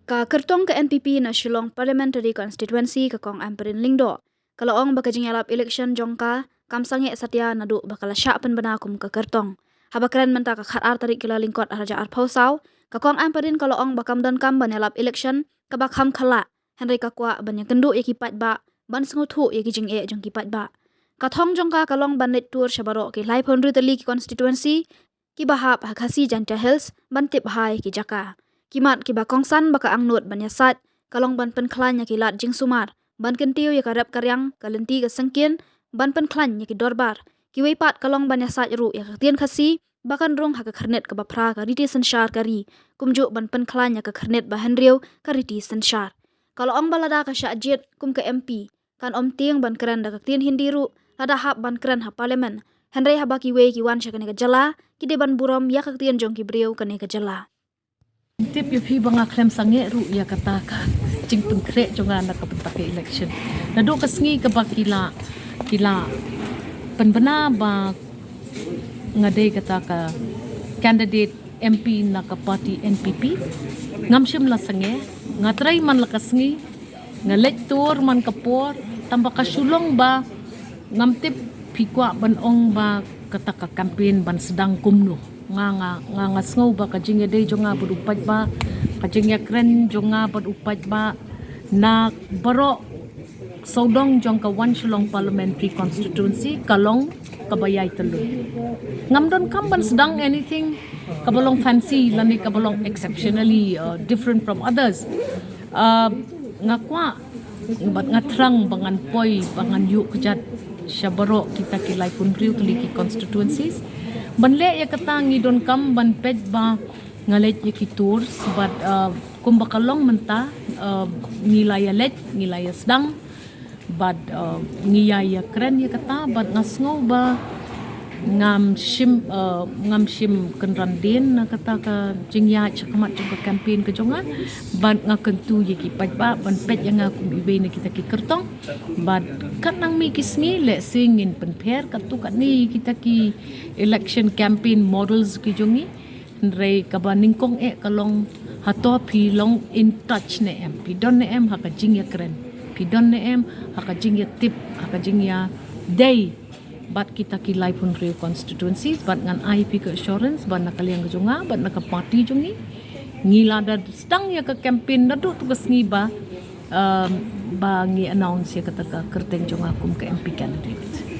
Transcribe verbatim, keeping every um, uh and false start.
Ka kyrtong ka N P P na Shillong Parliamentary Constituency, ka Kong Ampareen Lyngdoh, ka la ong ba ka jingïalap election jong ka kam sangeh satia naduh ba ka la shah pynbna kum ka kyrtong. Haba kren mynta ka khatar tarik Kyllalyngkot arhajar arphew saw, ka Kong Ampareen ka la ong ba kam donkam ban ïalap election kaba kham khlaiñ, hynrei ka kwah ban ïakynduh ïa ki paidbah ban sngewthuh ïa ki jingeh jong ki paidbah. Ka thong jong ka ka long ban leit tour sha baroh ki laiphew hynriew tylli ki constituency kiba hap ha Khasi Jaintia Hills ban tip bha ïa ki jaka. Ki mat kiba kongsan ba ka angnud ban ïasaid ka long ban pynkhlaiñ ïa ki lad jingsumar, ban kyntiew ïa ka rep ka riang, ka lynti ka syngkien, ban pynkhlaiñ ïa ki dorbar. Kiwei pat ka long ban ïasaid ruh ïa ka ktien Khasi ba kan rung ha ka khyrnit kaba phra ka riti synshar ka ri, kumjuh ban pynkhlaiñ ïa ka khyrnit ba hynriew ka riti synshar. Ka la ong ba lada ka shah jied kum ka M P, kan ym tieng ban kren da ka ktien Hindi ruh lada hap ban kren ha Parliament. Hynrei haba kiwei ki wan sha kane ka jylla, ki dei ban burom ïa ka ktien jong ki briew kane ka jylla. Tip ïa phi ba nga khlem sangeh ruh ïa kata ka jingpynkhreh jong nga na ka bynta ka election. Naduh ka sngi kaba ki la, ki la pynbna ba nga dei kata ka candidate M P na ka party N P P, ngam shym la sangeh. Nga trei man la ka sngi, nga leit tour man ka por, tang ba ka shu long ba ngam tip phi kwah ban ong ba kata ka campaign ban sdang kumno. Nga, nga, nga, nga sngew ba ka jingïadei jong nga bad u paidbah, ka jingïakren jong nga bad u paidbah na baroh sawdong jong ka One Shillong Parliamentary Constituency ka long kaba ïai tylli. Ngam donkam ban sdang anything kaba long fancy lane kaba long exceptionally, uh, different from others. Uh, nga kwah bad nga thrang ba ngan poi, ba ngan ïuh kjat sha baroh kita ki laiphew hynriew tylli ki constituencies. Ban leh ïa kata ngi donkam ban peit ba nga leit ïa ki tours bad, uh, kumba ka long mynta, uh, ngi la ïa leit, ngi la ïa sdang bad, uh, ngi ïa ïa kren ïa kata bad nga sngew ba ngam shym, uh, ngam shym kynran dien na kata ka jingïaid shakhmat jong ka campaign ka jong nga. Bad nga kyntu ïa ki paidbah ban peit ïa nga kum iwei na kita ki kyrtong. Bad katno nang mih ki sngi lehse ngin pynpher katto katne kita ki election campaign models ki jong ngi. Hynrei kaba nyngkong eh ka long hato phi long in touch ne em, phi don ne em ha ka jingïakren, phi don ne em ha ka jingïatip, ha ka jingïadei bad kita ki laiphew hynriew constituencies. Bad ngan ai phi ka assurance ba na ka liang ka jong nga bad na ka party jong ngi, ngi la da sdang ïa ka campaign naduh tu ka sngi ba, um, ba ngi announce ïa kata ka kyrteng jong nga kum ka M P candidate.